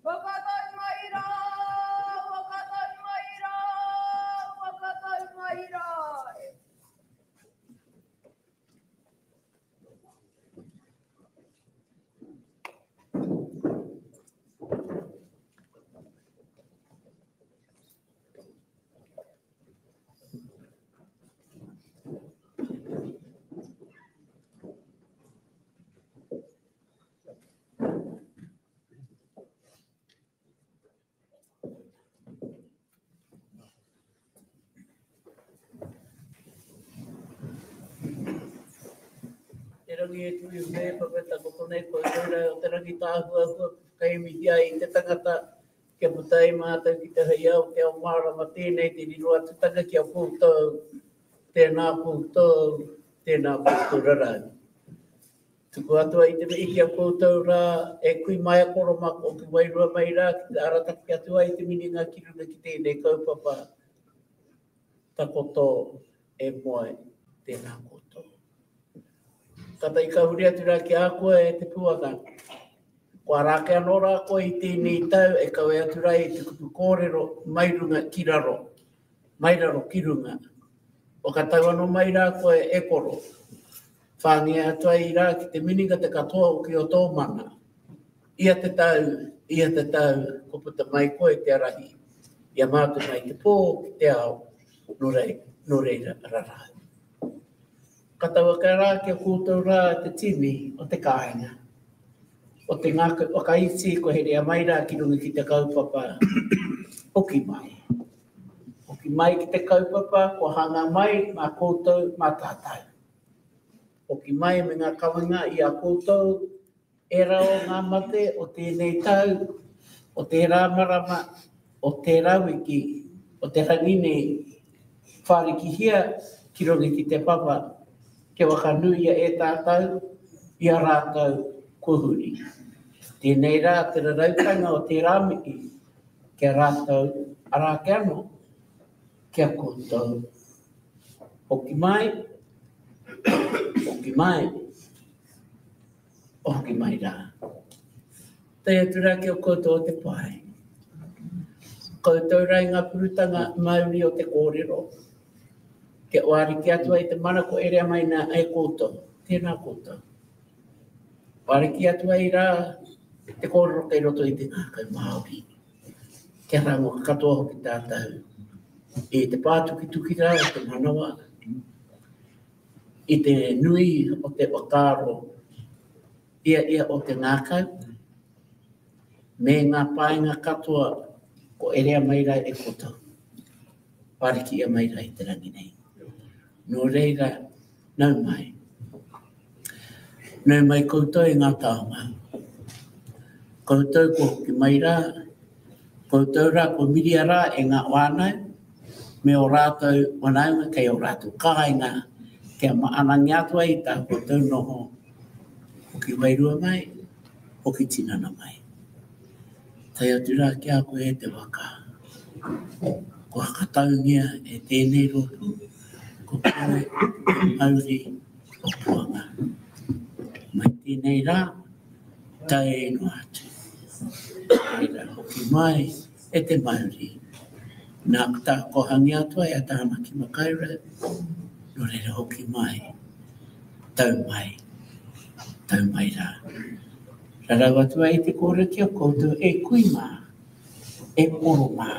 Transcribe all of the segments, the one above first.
Whakatau mai rā, whakatau mai rā, whakatau mai rā. Te rangi e tui me papa takoto nei koutou rā o te rangi tāhuahua whakaemihia ai te tangata kia puta ai mātou ki te hei ao te ao mārama tēnei te riro atutanga ki a koutou, tēnā koutou, tēnā koutou rarau. Tuku atu ai te mihi ki a koutou rā, e kui mai a koro mā ko ki wairua mai rā ki te arataki atu ai te minenga ki runga ki tēnei kaupapa takoto e moe, tēnā koutou. Katahi ka huri atu rā ki a koe e te puanga. Kua ara ake anō rā koe i tēnei tau e kawe atu rā i te kupu kōrero mai runga ki raro, mai raro ki runga. Whakatau anō mai rā koe e koro. Whāngia atu ai rā ki te minenga te katoa hoki o tō mana. Ia te tau, ia te tau, kua puta mai koe te arahi i a mātou mai te pō ki te ao, nō rei, nō reira rarau. Ka tau ake rā ki a koutou rā te tini o te kāinga, o te ngākau whakaiti kua herea mai rā ki runga ki te kaupapa hoki mai. Hoki mai ki te kaupapa kua hanga mai mā koutou, mā tātou. Hoki mai me ngā kawenga i a koutou, ērā o ngā mate o tēnei tau, o tērā marama, o tērā wiki, o te rangi nei, whārikihia ki runga ki te papa, kia whakanuia e tātou i a rātou kua huri. Tēnei rā te rarautanga o tērā mihi ki a rātou, arā ake anō, ki a koutou. Hoki mai, hoki mai, hoki mai rā. Tae atu rā ki a koutou o te pae. Koutou rā i ngā purutanga mauri o te kōrero. Kia wāriki atu ai te mana ko erea mai nā e koutou. Tēnā koutou. Wāriki atu ai rā te kōrero kei roto i te ngākau Māori. Kia rango katoa hoki tātou i te pātukituki rā o te manawa, i te nui o te whakaaro ia ia o te ngākau, me ngā painga katoa ko erea mai rā e koutou, whārikia mai rā i te rangi nei. Nō reira, nau mai. Nau mai koutou e ngā taonga. Koutou kua hoki mai rā, koutou rā kua miria rā e ngā whānau me ō rātou whanaunga kei ō rātou kāinga kia maanangia atu ai tā koutou noho hoki wairua mai, hoki tinana mai. Tae atu rā ki a koe e te waka. Kua whakataungia e tēnei rōpū, ko koe te mauri o Puanga. Mai tēnei rā, tae noa atu. Reira hoki mai e te mauri. Nā tā kohangia atu ai a Tāmaki Makaurau, nō reira hoki mai, tau mai, tau mai rā. Rarau atu ai te kōrero ki a koutou e kui mā, e koro mā,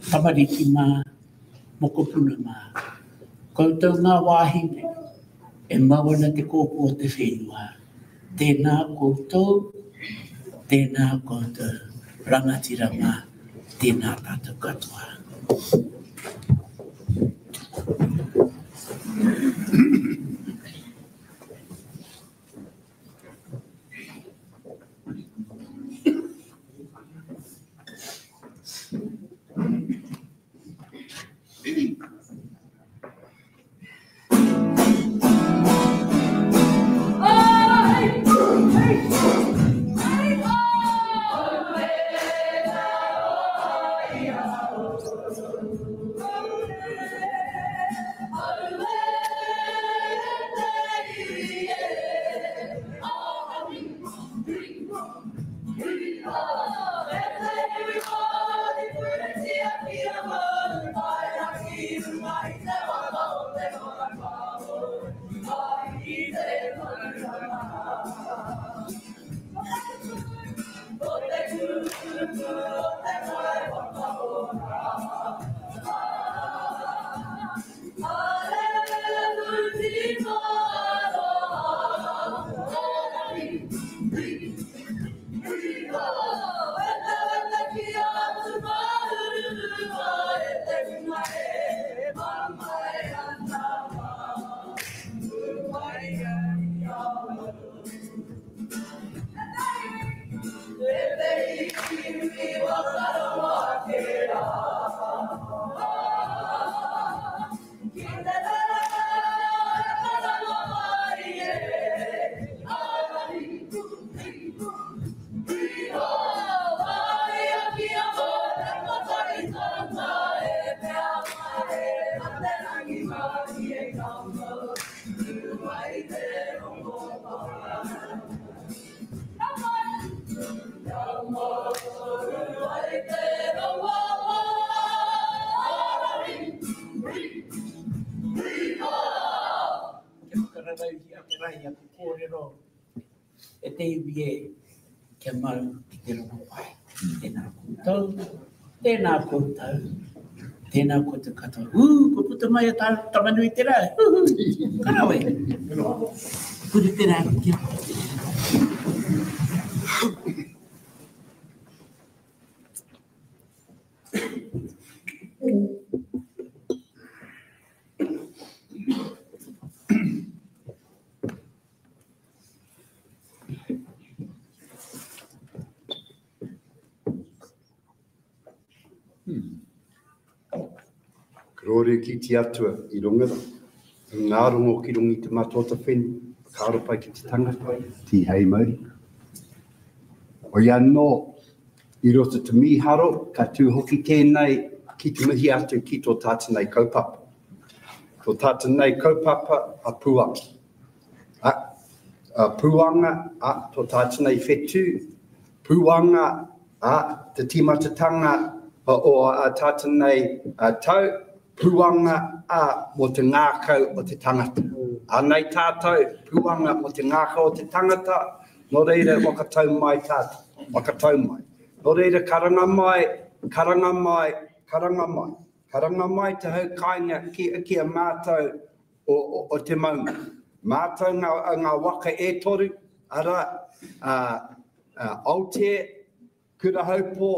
tamariki mā, mokopuna mā. Koutou ngā wāhine e mau ana te kōpū o te whenua, tēnā koutou, tēnā koutou, rangatira mā, tēnā tātou katoa. Kia whakararauhia te rahi aku kōrero e te iwi e, kia mau ki te rongopai. Tēnā koutou, tēnā koutou, tēnā koutou katoa. Ū, kua puta mai a Tamanui te rā. Hūhū, ka rawe. Puri te rā ki a koe. Karore ki te Atua i runga ra, i ngā rongo ki runga i te matua o te whenua, whakaaro pai ki te tangata, tihei mauri. Hoi anō, i roto te mīharo, ka tū hoki tēnei ki te mihi atu ki tō tātou nei kaupapa. Tō tātou nei kaupapa a Puanga. A, a Puanga, a, tō tātou nei whetū, Puanga, a, te tīmatatanga o a tātou nei tau, Puanga, a, mō te ngākau o te tangata. Anei tātou, Puanga mō te ngākau o te tangata, nō reira whakatau mai tātou, whakatau mai. Nō reira karanga mai, karanga mai, karanga mai. Karanga mai te hau kāinga ki, ki a mātou o, o, o te maunga. Mātou ngā, ngā waka e toru, arā, a, a Aotea, Kurahaupō,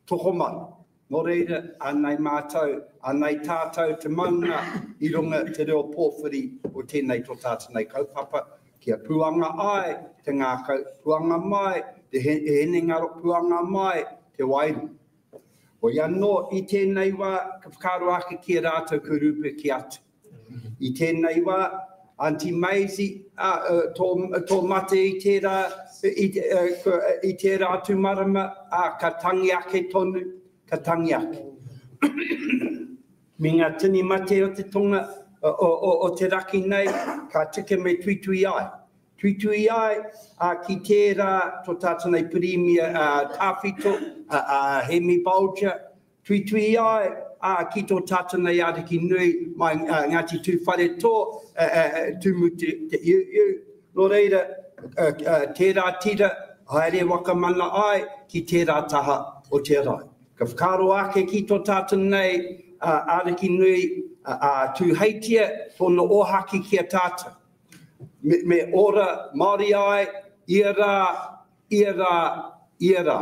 Tokomaru. Nō reira, anei mātou, anei tātou te maunga i runga te reo pōwhiri o tēnei tō tātou nei kaupapa. Kia puanga ai te ngākau, puanga mai te hinengaro, puanga mai te wairua. Hoi anō, i tēnei wā, ka whakaaro ake ki a rātou ko Rūpe ki atu. I tēnei wā, Aunty Maisie, ā, tō, tō mate i tērā, i, i tērā atu marama, ā, ka tangi ake tonu, ka tangi ake. Me ngā tini mate o te tonga, o, o, o te raki nei, ka tika me tuitui ai. Tuitui ai, ā, ki tērā tō tātou nei Pirimia tawhito, a Hemi Bolger, tuitui ai, ā, ki tō tātou nei Ariki nui mai Ngāti Tūwharetoa, Tūmu te Iuiu. Nō reira, tērā tira, haere whakamana ai ki tērā taha o te rae. Ka whakaaro ake ki tō tātou nei Ariki nui, a Tūheitia, tōna ōhaki ki a tātou. Me, me ora Māori ai, ia rā, ia rā, ia rā.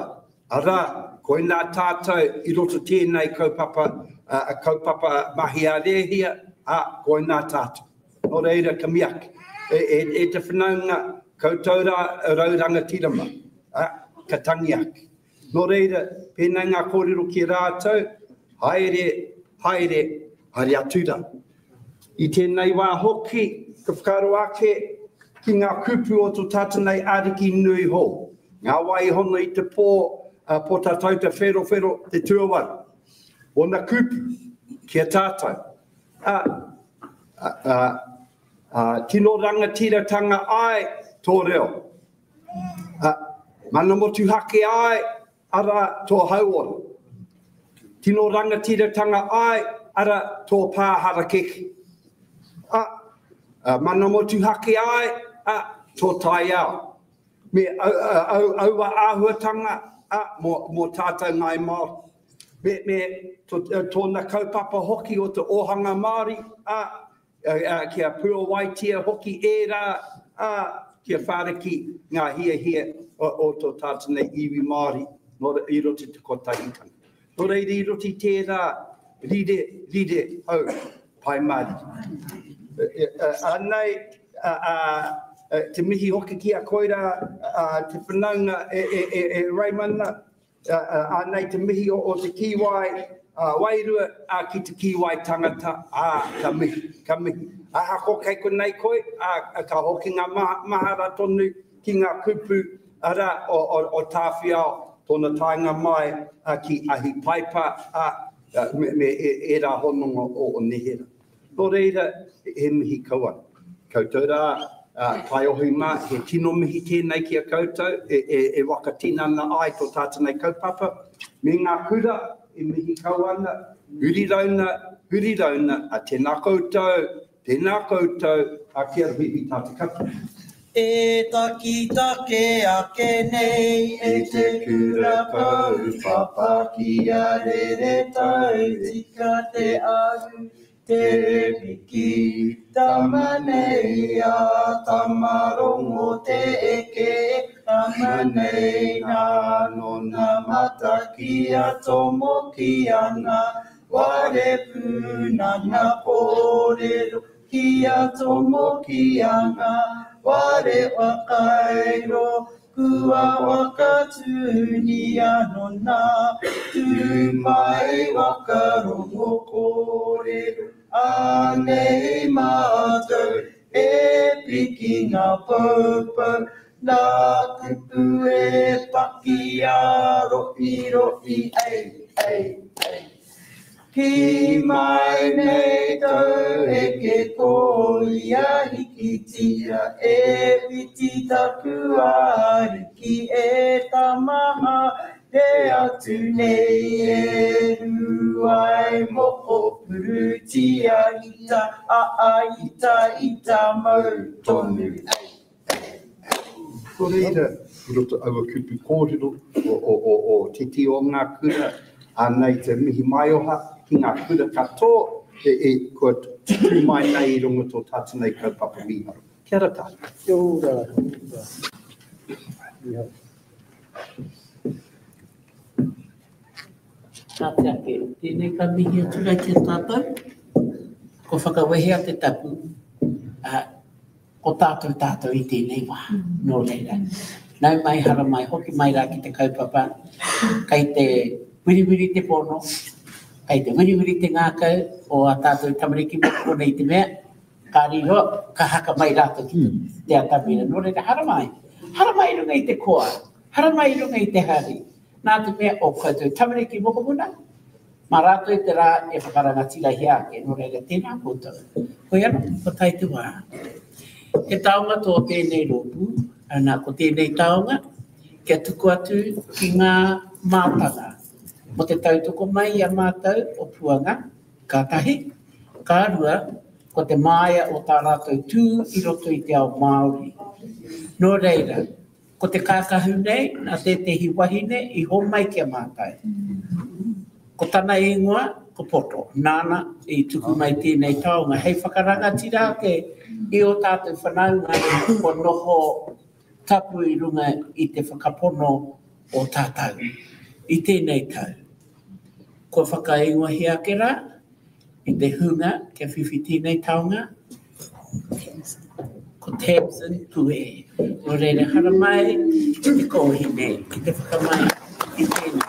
Arā, koinā tātou i roto tēnei kaupapa, uh, kaupapa mahi a rēhia, ā, koinā tātou. Nō reira, ka miaki. E, e, e te whanaunga, koutou rā, rau rangatira mā, ā, ka tangi ake. Nō reira, pēnei ngā kōrero ki rātou, haere, haere, haere atu rā. I tēnei wā hoki, ka whakaaro ake ki ngā kupu o tō tātou nei Ariki nui hou. Ngā wā i hono i te pō, a Pōtatau Te Wherowhero te tuawaru. Ōna kupu ki a tātou. A, a, a, a, tino rangatiratanga ai tō reo. A, mana motuhake ai, ara tō hauora. Tino rangatiratanga ai, ara tō pā harakeke. A, a, mana motuhake ai, a, tō taiao. Me au, au, aua āhuatanga, a, mō, mō tātou Ngāi Māori. Me, me tō, tōna kaupapa hoki o te ōhanga Māori, a, kia puawaitia hoki ērā, ā, kia whāriki ngā hiahia o tō tātou nei iwi Māori i roto i te kotahitanga. Nō reira i roto i tērā rire, rire, hau, Pai Mārire. Anei, te mihi hoki ki a koe rā, te whanaunga e Raimana, Anei te mihi o te kīwai wairua ki te kīwai tangata, ā, ka mihi, ka mihi. Ahakoa kei konei koe, ā, ka hoki ngā mahara tonu ki ngā kupu, arā, o Tāwhiao, tōna taenga mai ki Ahi Paipa, ā, me ērā hononga o neherā. Nō reira, he mihi kau ana. Koutou rā, taiohi mā, he tino mihi tēnei ki a koutou e whakatinana ai tō tātou nei kaupapa. Me ngā kura e mihi kau ana, huri rauna, huri rauna, a tēnā koutou, tēnā koutou, a kia whiwhi tā te katoa. E takitake ake nei e te kura kaupapa kia rere tau tika te ahu te piki tama nei a Tamarongo te eke tama nei nā nona mata kia tomoki ana ware pūnana kōrero Kia tomoki ana ware whakairo, kua whakatūnia nona, tū mai whakarongo kōrero, anei mātou e piki ngā poupou, nā kupu e paki āroiroī, ei, ei, ei. Ki mai nei tau eke ko ia hikitia e whiti taku ariki e tama haere atu nei e ruai moko purutia ita a a ita ita mau tonu ei. Nō reira, i roto aua kupu kōrero o Te Tī o Ngā Kura, anei te mihi maioha ki ngā kura katoa e kua tutū mai nei i runga tō tātou nei kaupapa mīharo. Kia ora tātou. Kia ora. Kia ora. Nā te ake, tēnei ka mihi atu rā ki a tātou, kua whakawehea te tapu, ā, ko. o tātou tātou i tēnei wā. Nō reira, nau mai, haramai, hoki mai rā ki te kaupapa, kei te wiriwiri te pono, kei te wiriwiri te ngākau o ā tātou tamariki mokopuna i te mea, ka riro, ka haka mai rātou ki te atamira. Nō reira, haramai, haramai i runga i te koa, haramai i runga i te hari, nā te mea o koutou tamariki mokopuna, Mā rātou te rā e whakarangatirahia ake, nō reira tēnā koutou. Hoi anō, kua tae te wā. He taonga tō tēnei rōpū, ana, ko tēnei taonga kia tuku atu ki ngā mātanga mō te tautoko mai i a mātou o Puanga, ka tahi, ka rua, ko te māia o tā rātou tū i roto i te ao Māori. Nō reira, Ko te kākahu nei nā tētehi wahine i homai ki a mātou. Ko tana ingoa, ko Poto. Nāna i tuku mai tēnei taonga hei whakarangatira ake i ō tātou whanaunga kua noho tapu i runga i te whakapono o tātou i tēnei tau. Kua whakaingoahia ake rā i te hunga kia whiwhi tēnei taonga, Ko Tamsin Pue. Nō reira, haramai ki te kōhine, ki te whakamai i tēnei.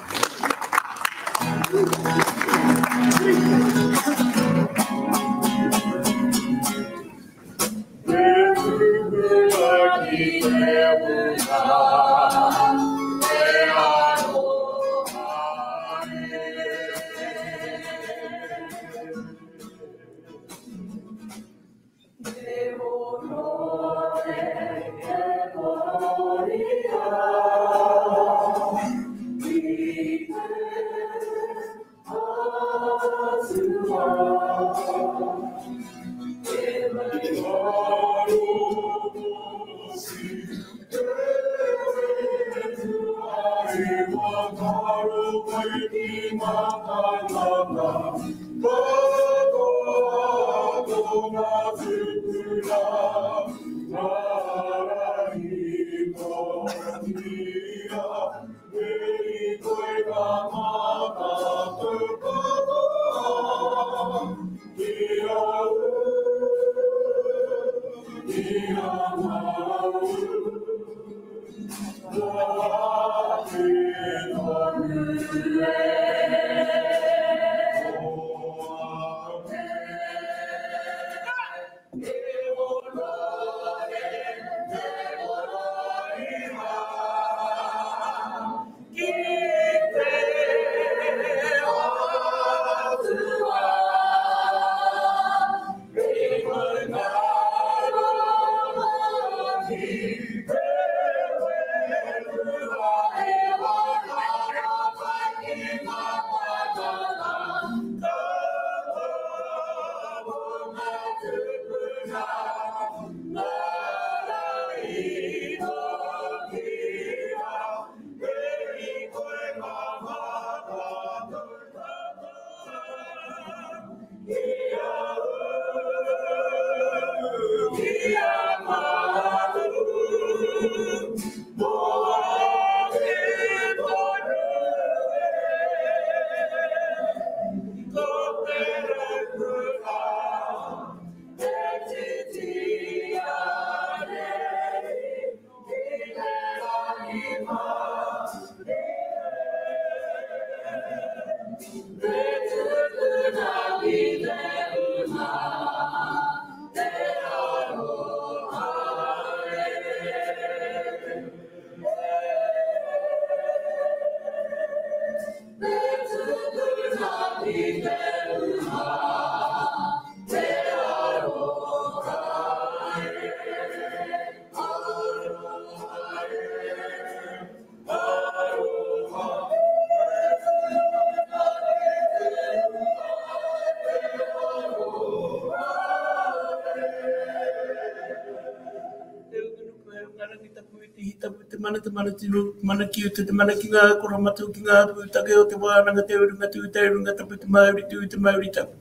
Te mana, te mana tino, te mana ki uta, te mana ki ngā koromatu, ki ngā pūtake o te wānanga, te urunga tū, te urunga tapu, te mauri tū, te mauri tapu.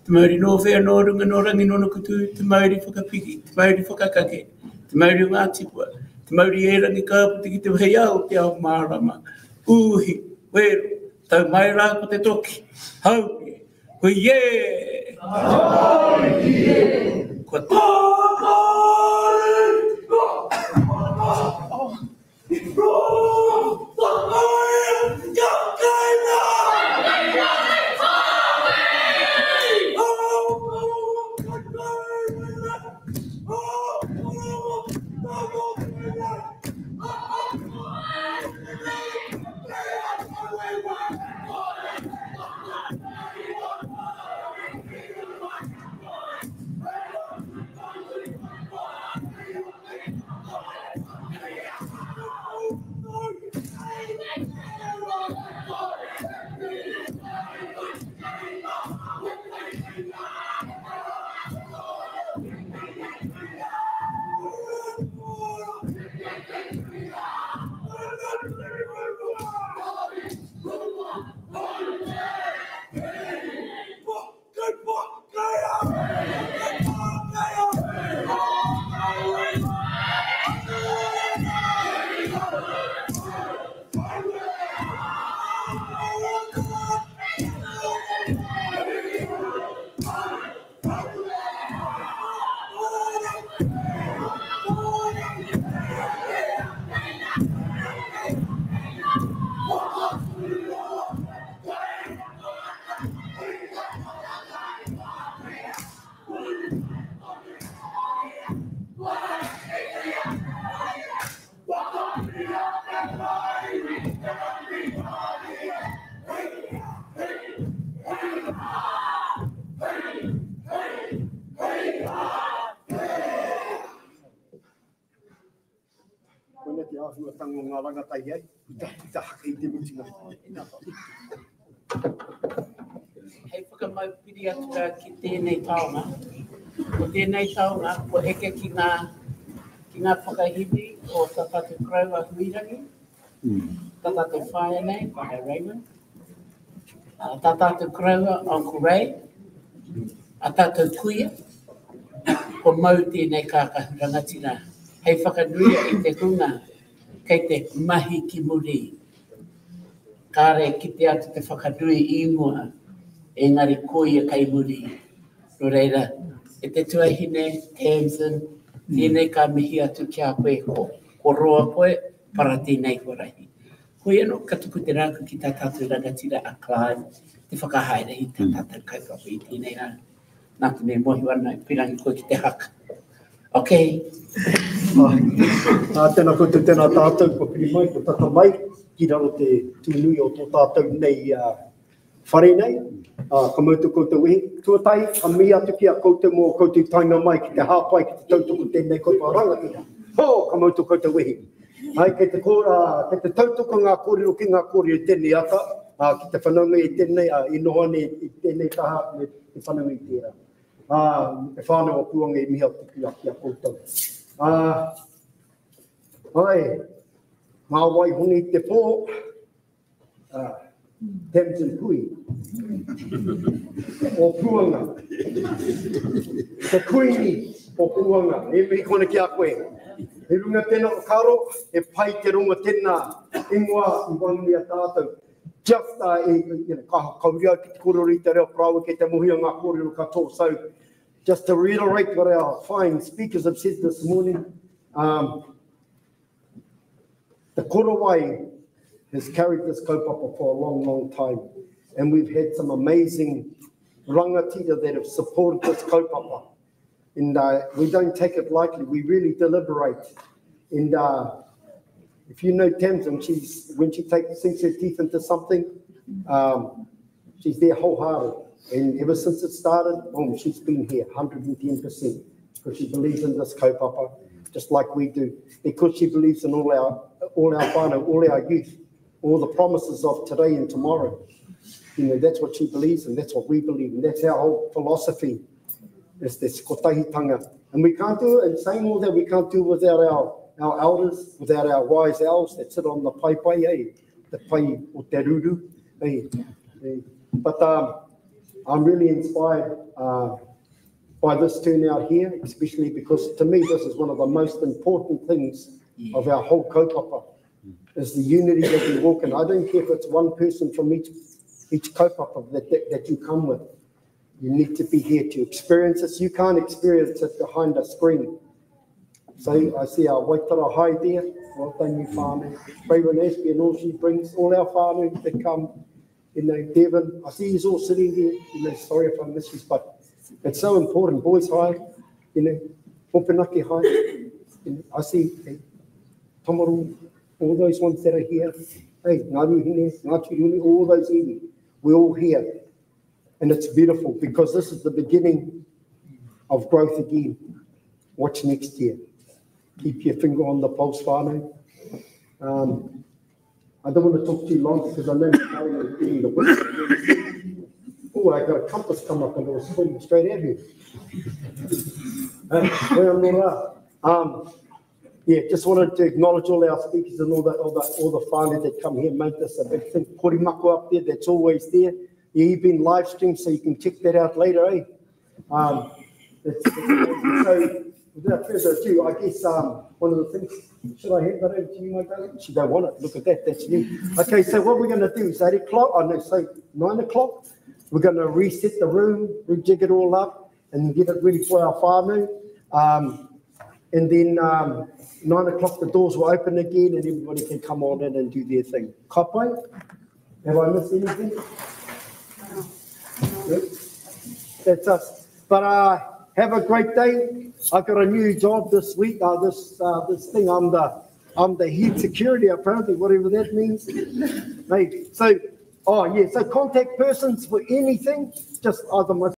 Te mauri nō whea, nō runga, nō rangi, nō nuku tū, te mauri whakapiki, te mauri whakakake, te mauri o ngā tipua, te mauri e rangi ka puta ki te whei ao, te ao mārama. Uhi, wero, tau mai rā ko te toki, haumi, hui e! Kua Koina te āhuatanga o ngā rangatahi ai, puta, puta haka i te mutunga. Hei whakamau piri atu rā ki tēnei taonga. Ko tēnei taonga, kua eke ki ngā, ki ngā whakahiwi o tā tātou koroua Huirangi, tā tātou whaea nei, Whaea Raymond, tā tātou koroua Uncle Ray, a tātou kuia, kua mau tēnei kākahu rangatira hei whakanuia i te hunga kei te mahi ki muri. Kāre e kite atu te whakanui i mua, engari koia kei muri. Nō reira, e te tuahine, Tamsin, tēnei ka mihi atu ki a koe, ko roa koe, para tēnei huarahi. Hoi anō, ka tuku te rākau ki tā tātou rangatira a Clive te whakahaere i tā tātou kaupapa i tēnei rā. Nā te mea mōhio ana, pirangi koe ki te haka. Ok. Ā, tēnā koutou, tēnā tātou, kua piri mai, kua tata mai ki raro te tūnui o tō tātou nei whare nei. Ā, ka mau tō koutou wehi. Tuatahi, ka mihi atu ki a koutou mō koutou taenga mai ki te hāpai, ki te tautoko tēnei kaupapa rangatira. Hō, ka mau tō koutou wehi. Ai, kei te, kō, kei te tautoko ngā kōrero ki ngā kōrero i tēnei ata, ā, ki te whanaunga i tēnei, ā, i noho ana i tēnei taha me te whanaunga i tērā. Ā, me te whānau o Puanga i mihi atu ki a, ki a koutou. Ā, ai, ngā wai honi i te pō, ā, Tamsin Kui, o Puanga, te kuini o Puanga, e mihi kona ki a koe. He runga tēnā whakaaro, he pai te rongo tēnā ingoa i waenganui a tātou. Just, you know, ka, ka huri au ki te kōrero i te reo parāoa kei te mohio ngā kōrero katoa. So, just to reiterate what our fine speakers have said this morning, um, the korowai has carried this kaupapa for a long, long time. And we've had some amazing rangatira that have supported this kaupapa. And uh, we don't take it lightly. We really deliberate. And uh, if you know Tamsin, she's, when she takes, sinks her teeth into something, um, she's there wholehearted. And ever since it started, boom, she's been here 110% because she believes in this kaupapa, just like we do, because she believes in all our, all our whānau, all our youth, all the promises of today and tomorrow. You know, that's what she believes in, that's what we believe in, that's our whole philosophy, is this kotahitanga. And we can't do it, and saying all that, we can't do without our, our elders, without our wise elves that sit on the pai pai, eh, the pai o te ruru. Eh, eh. But um, I'm really inspired uh, by this turnout here, especially because to me this is one of the most important things yeah. of our whole kaupapa, is the unity that we walk in. I don't care if it's one person from each, each kaupapa that, that, that you come with. You need to be here to experience this. You can't experience it behind a screen. So I see our Waitara High there. Well done, you whānau. Raven Ashby and all she brings, all our whānau that come. You know, Devon, I see he's all sitting there. You know, sorry if I miss you, but it's so important. Boys High, you know, Opunake High. You know, I see hey, Tomaru, all those ones that are here. Hey, Ngāruhine, Ngāti Runi, all those iwi. We're all here. And it's beautiful because this is the beginning of growth again. Watch next year. Keep your finger on the pulse, whānau. I don't want to talk too long because I know Mario is getting the whip. Oh, I got a compass come up and it was pointing straight at me. Yeah, just wanted to acknowledge all our speakers and all the whānau that come here and make this a big thing. Korimako up there, that's always there. Yeah, you've been live streamed, so you can check that out later, eh? It's amazing. So without further ado, I guess one of the things, should I hand that over to you, my darling? She don't want it. Look at that, that's new. Okay, so what we're going to do is 8 o'clock, oh no, so 9 o'clock, we're going to reset the room, rejig it all up, and get it ready for our whānau. And then 9 o'clock, the doors will open again and everybody can come on in and do their thing. Ka pai? Have I missed anything? Nope. That's us. But have a great day. I've got a new job this week. This thing. I'm the head security, apparently, whatever that means. Mate. So, oh yeah. So contact persons for anything. Just either myself.